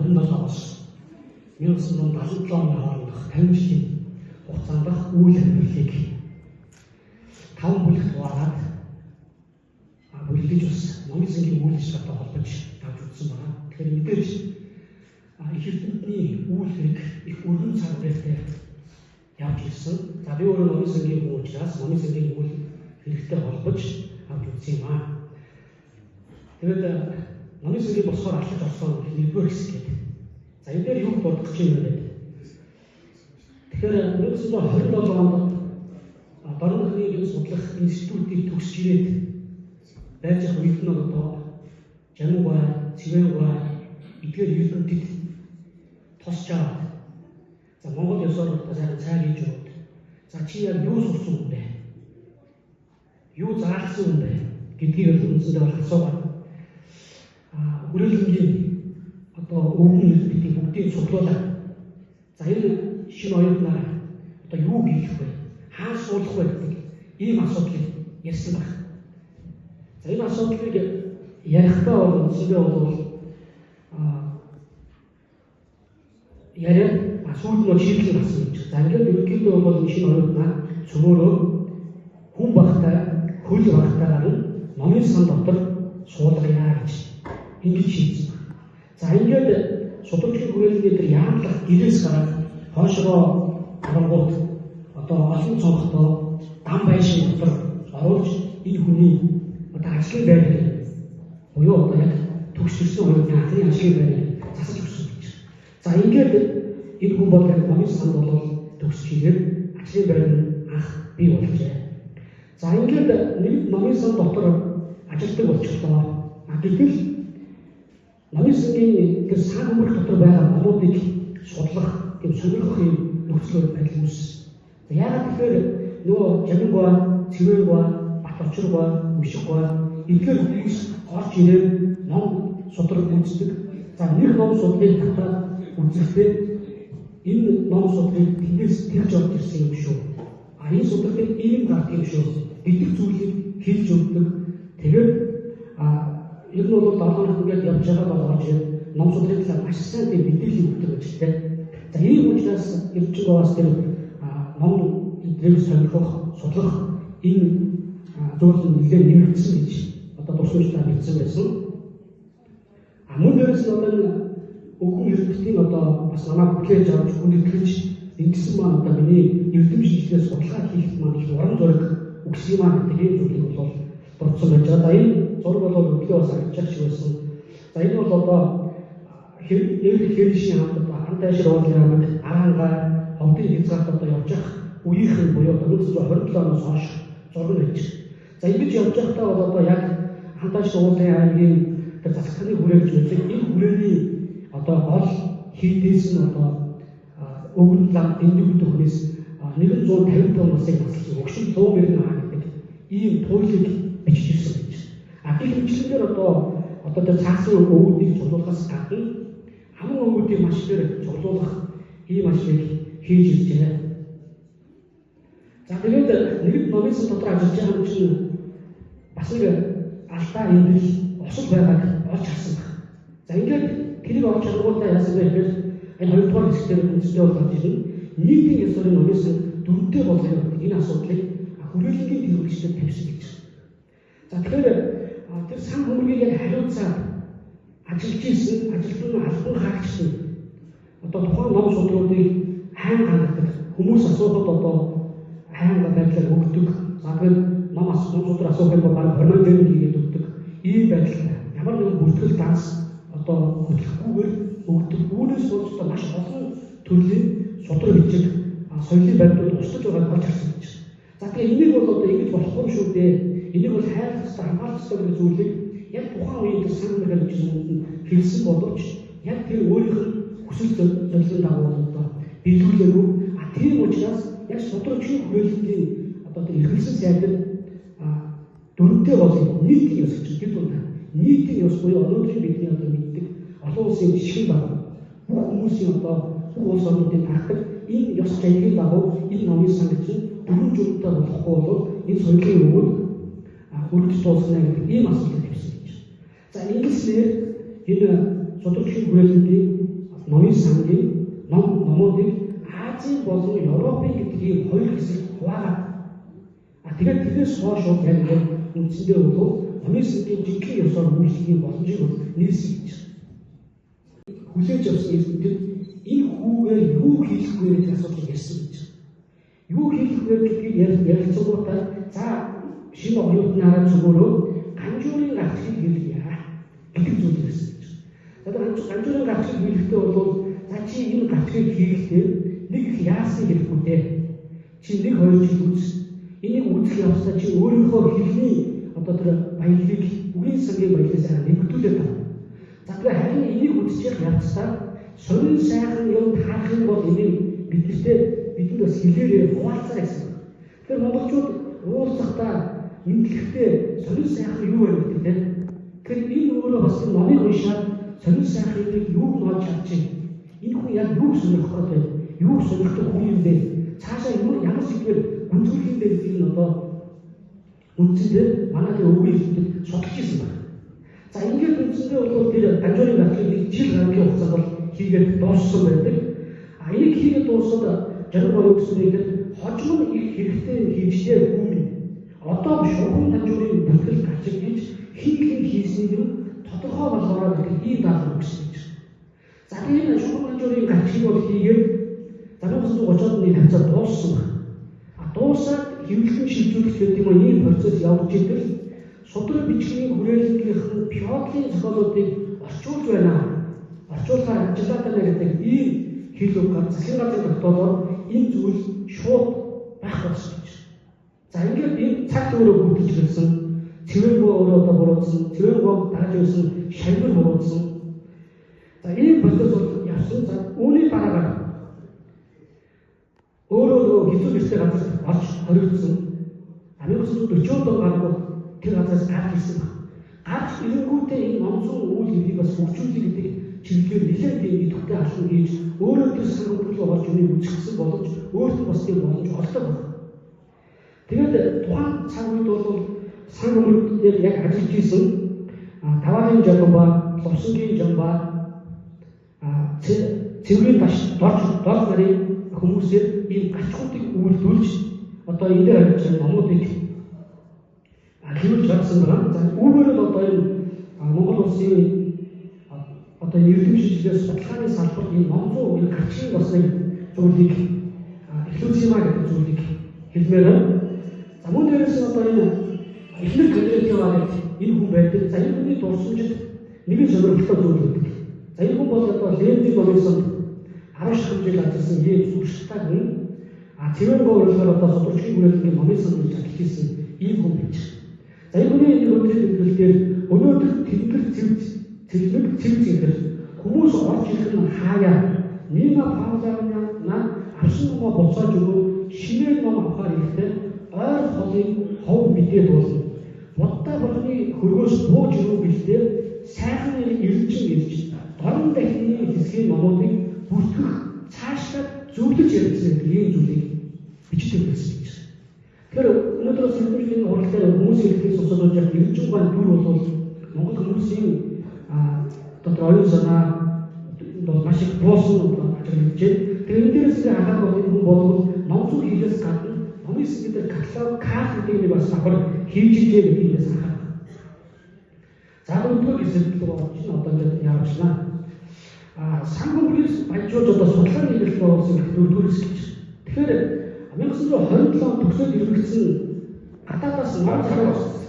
1927-оос 1977 оны хоорондох 50 жилийн хугацаанд үйл амьдралыг 5 бүлэгт хуваагаад бүлэглэж бас номын сангийн үйл ажиллагаатай холбож тавьж үзсэн байна. Тэгэхээр мэдээж их эрдэмтний үйл хэрэг их өргөн цаг үетэй явж ирсэн. За би өөрөө номын сангийн хүн учраас номын сангийн үйл хэрэгтэй холбож авч үзсэн юм аа. Тэгээд номын сангийн босгоор алхаж орсон нэгдүгээр хэсэг гэдэг. За энэ дээр юу дурдах гэж юм бэ? Тэгэхээр 1927 онд Дорнохны юм судлах институтыг төгсөж ирээд байж байгаа үед нь одоо Жамугай, Цэвэнгай эдгээр эрдэмтэд тосч аваад за Монгол ёсоор одоо сайхан цай хийж өгөөд за чи яг юу сурсан юм бэ? Юу заалсан юм бэ гэдгийг үндсэндээ бол асуугаад хүрээлэнгийн одоо өвгөн эрдэмтдийг бүгдийг цуглуулад за энэ шинэ оюутнаар одоо юу хийх вэ? Хаан суулгах вэ гэдэг ийм асуудлыг ярьсан баг. За энэ асуудлыг ярихдаа бол үндсэндээ бол яриад сүүлд нь шийдэл гарсан юм чинь. За ингээд ерөнхийдөө бол энэ шинэ оюутнаа цөмөөрөө хүн багтай, хөл багтайгаар нь номын сан дотор суулгая гэж ингэж шийдсэн байна. За ингээд судлалын хүрээлэнгийн тэр яамлах гэрээс гараад хойшоо оронгууд одоо олон цонхтой дам байшин дотор оруулж энэ хүний одоо ажлын байрыг буюу одоо яг төгсөрсөн оюутны анхны ажлын байрыг засаж өгсөн гэж. За ингээд энэ хүн бол яг номын санд бол төгсөж ирээд ажлын байр нь анх бий болжээ. За ингээд нэг номын сан дотор ажилладаг болчихлоо. А гэтэл номын сангийн тэр сан хүмүүрх дотор байгаа номуудыг судлах, тийм сонирхох юм нөхцөл байдал үүссэн. За яагаад тэгэхээр нөгөө Жамингуа, Цэвэнгуа, Баточргуа, Мишгуа эдгээр хүмүүс орж ирээд ном судраг үздэг. За нэг ном судрыг татаад үзэхдээ энэ ном судрыг тэндээс тэгж орж ирсэн юм шүү. А энэ судраг ийм гардаг юм шүү гэдэг зүйлийг хэлж өгдөг. Тэгээд ер нь бол 7 хоног ингээд явж байгаа бол орж ирээд ном судрын талаар маш сайн тийм мэдээлэл өгдөг ажилтай. За ийм учраас Эрчимгоос тэр ном эдрийг сонирхох, судлах энэ зүйл нь нэлээд нэмэгдсэн гэж одоо дурсамжтай мэдсэн байсан. А мөн дээрээс нь одоо энэ өвгөн эрдэмтдийн одоо бас намайг хүлээж авч хүндэтгэж ингэсэн маань одоо миний эрдэм шинжилгээ судалгаа хийхэд маань их урам зориг өгсөн юм аа гэдэг ийм зүйлийг бол дурдсан байж байгаа. За энэ зураг бол өглөө бас харагдчих шиг байсан. За энэ бол одоо Эрх Хэршийн хамт Хантайшир уулын аймаг Араангай ховдын хязгаарт одоо явж явах үеийнхэн буюу 1927 оноос хойш зураг нь байж. За ингэж явж байхдаа бол одоо яг Хантайшир уулын аймгийн тэр засагтны хүрээ гэж үздэг. Энэ хүрээний одоо гол хийдээс нь одоо өвгөн лам дэндүү гэдэг хүнээс 155 насыг насалсан өгшин туу мөрөн аа гэдэг ийм туйлыг бичиж ирсэн байж. А гэх мэтлэнгээр одоо тэр цаасан өвгүүдийг цуглуулахаас гадна хаман өвгүүдийг маш ихээр цуглуулах ийм ажлыг хийж иржээ. За тэгээд нэгд номын сан дотор ажиллаж байгаа юм чинь бас нэг алдаа эндэл осол байгааг олж харсан баг. За ингээд тэрийг олж харангуутаа яасан бэ гэхээр энэ хоёрдугаар хэсгээр үндсэндээ бол гарч ирнэ. Нийтийн ёс сурын номын сан дөрвтэй болгоё гэдэг энэ асуудлыг хүрээлэнгийн тэргүүлэгчдэд тавьсан гэж. За тэгэхээр тэр сан хүмүүргийг яг хариуцаад ажиллаж исэн ажилтан албан хаагч нь одоо тухайн ном судруудыг сайн гаргадаг хүмүүс асуухад одоо сайн байдлаар өгдөг. За тэгээд ном судар асуух юм бол баг хормон дээр хийгээд өгдөг. Ийм байдалтай ямар нэгэн бүртгэл данс одоо хөтлөхгүйгээр өгдөг. Үүнээс болж одоо маш олон төрлийн судар бичиг соёлын баримтууд устж байгааг олж харсан гэж. За тэгээ энийг бол одоо ингэж болохгүй шүү дээ. Энийг бол хайрлах ёстой, хамгаалах ёстой гэдэг зүйлийг яг тухайн үеийн тэр сан мэрэгэн юмуд нь хэлсэн боловч яг тэр өөрийнх нь хүсэл зорилгын дагуу одоо биелүүлээгүй. А тийм учраас яг судрагчийн хүрээлэнгийн одоо тэр эрхлсэн сайдад дөрвтэй болон нийтийн ёс гэж тэр дундаа нийтийн ёс буюу өнөөдрийн бидний одоо мэддэг олон улсын жишгийн дагуу бүх хүмүүсийн одоо бүх улс орнуудын дагдаг энэ ёс жаягийн дагуу энэ номын сан гэж дөрвөн журмтай болохгүй бол энэ соёлын өвөд өргөж дуусна гэдэг ийм асуудал тавьсан гэж. За ингэснээр энэ судрагчийн хүрээлэнгийн номын сангийн номуудыг Азийн болон Европын гэдэг ийм хоёр хэсэг хуваагаад тэгээд тэрнээс хойш бол яг ингээд үндсэндээ бол номын сангийн жинхэнэ ёсоор үйлчлэгийн боломжийг бол нээсэн гэж хүлээж авсан эрдэмтэд энэ хүүгээр юу хийх вэ гэдэг асуудлыг ярьсан гэж. Юу хийх вэ гэдгийг ярилцсангуудаа за шинэ оюутнаараа цөмөрөө ганжуурын гарчгийг хийлгье гэдэг зүйл байсан гэж. За ганжуурын гарчгийг хийлгэхдээ бол за чи энэ гарчгийг хийлгэхдээ нэг их яасан хэрэггүй дээ. Чи нэг хоёр жил үз. Энийг үзэх явцдаа чи өөрийнхөө хэлний одоо тэр баялгийг үгийн сангийн баялыг сайхан нэмэгдүүлээд байна. За тэгэхээр харин энийг үзчих явцдаа сонин сайхан юм таарах юм бол энийг бидэнд бас хэлээрээ хуваалцаарай гэсэн. Тэгэхээр монголчууд уулзахдаа мэдлэгтэй сонин сайхан юу вэ гэдэг тийм. Тэгэхээр энэ өөрөө бас номыг уншаад сонин сайхан юмыг юуг нь олж чадчих. Энэ хүн яг юуг сонирхох гээд байна? Юуг сонирхдаг хүн юм бэ? Цаашаа ямар сэдвээр гүнзгийх юм бэ гэдгийг нь одоо үндсэндээ манай тэр өвгийн эрдэмтэд судалж ирсэн байна. За ингээд үндсэндээ бол тэр ганжуурын гарчгийг нэг жил гарагийн хугацаанд бол хийгээд дууссан байдаг. А энийг хийгээд дуусаад жаргал юу гэсэн бэ гэхээр хожим нь их хэрэгтэй хийжтэй хүн. Одоо шугам ганжуурын бүртгэл гарчиг хийж хин хин хийснийг нь тодорхой болгоорой гэдэг ийм даалгавар өгсөн гэж. За тэгээд энэ шугам ганжуурын гарчгийг бол хийгээд за 1930-ад оны хавцаа дууссан байна. А дуусаад хэвлэлэн шилжүүлэх гэдэг юм уу ийм процесс явж идэл судраг бичгийн хүрээлэнгийнхэн Пётрийн зохиолуудыг орчуулж байна. Орчуулахаар ажиллаатай байна гэдэг ийм хэл үг гар засгийн газрын тогтоолоор энэ зүйл шууд байх болсон гэж. За ингээд энэ цаг өөрөө гүйтгэж ирсэн. Цэвэнгөө өөрөө одоо буруутсан, цэвэнгөө дагаж байсан шавнар буруутсан. За ийм процесс бол явсан. За үүний дараагаар өөрөө нөгөө хэцүү нэртэй газар орж хоригдсон. 1940 он гаруй тэр газраас гарч ирсэн баг. Гарч ирэнгүүтээ энэ номсон үйл хэвийг бас хөгжүүлэх гэдэг чиглэлээр нэлээд тийм идэвхтэй алхам хийж өөрөө тэр санамжлуу орж юмыг үзэхсэн боломж өөрт нь бас тийм боломж олдог баг. Тэгээд тухайн цаг үед бол сан өмнөд яг ажиллаж исэн Таваарын Жамба, Лувсангийн Жамба, Цэврийн баш дорж нарын хүмүүсээр ийм гачгуудыг үйлдвэрлэж одоо энэ дээр ажиллаж байгаа номуудыг хэвлэж гаргасан байна. За үүгээр л одоо энэ Монгол улсын одоо эрдэм шинжилгээ судалгааны салбарт энэ номзуу энэ гарчгийн бас нэг зүйлийг эхлүүлсэн юм а гэдэг зүйлийг хэлмээр байна. За мөн дээрээс нь одоо энэ эхнэр Кондратьева гэдэг энэ хүн байдаг. За энэ хүний дурсамжид нэгэн сонирхолтой зүйл байдаг. За энэ хүн бол одоо Ленинийн номын санд 10 шахам жил ажилласан ийм туршлагатай хүн. А Цэвэнгөө өөрөөр одоо судрагчийн хүрээлэнгийн номын санд гэж ажиллаж исэн ийм хүн байж. За энэ хүний нэг өдрийн тэмдэглэлээр өнөөдөр тэнгэр цэв цэлмэг цэв цэнгэр хүмүүс орж ирэх нь хаяа Нина Павловна авсан номоо буцааж өгөөд шинээр ном авахар ирэхдээ ойр холын хов мэдээ дуулна. Будда бурхны хөргөөс бууж ирв гэлдээ сайхан эрэлжин ирж дорн дахины хэсгийн номуудыг бүртгэх цаашлаад зөвлөж ярилцсан гэдэг ийм зүйлийг бичдэг байсан гэж. Тэгэхээр өнөөдөр сэрэмжлийн хурал дээр хүмүүсийн хэлхийг сонсоод байж байгаа эрэлжин ган дүр бол Монгол хүмүүсийн дотор оюун санаа бол маш их буусан ажиглаж байна. Тэгэхээр энэ дээрээс ингээ харахад бол энэ хүн бол ном зүй хийхээс гадна номын хэсэг дээр каталог карт гэдэг нэг бас давхар хийж ижээ гэдэг юмээс харах. За дөрөвдүгээр хэсэг рүү орж ин одоо ингээд явуулна. Сан хөмргийг баяжуулж одоо судалгааны нийтлэл оруулсан гэх дөрөвдүгээр хэсэг гэж. Тэгэхээр 1927 он төгсөөд иргэсэн гадаадаас ном захиалж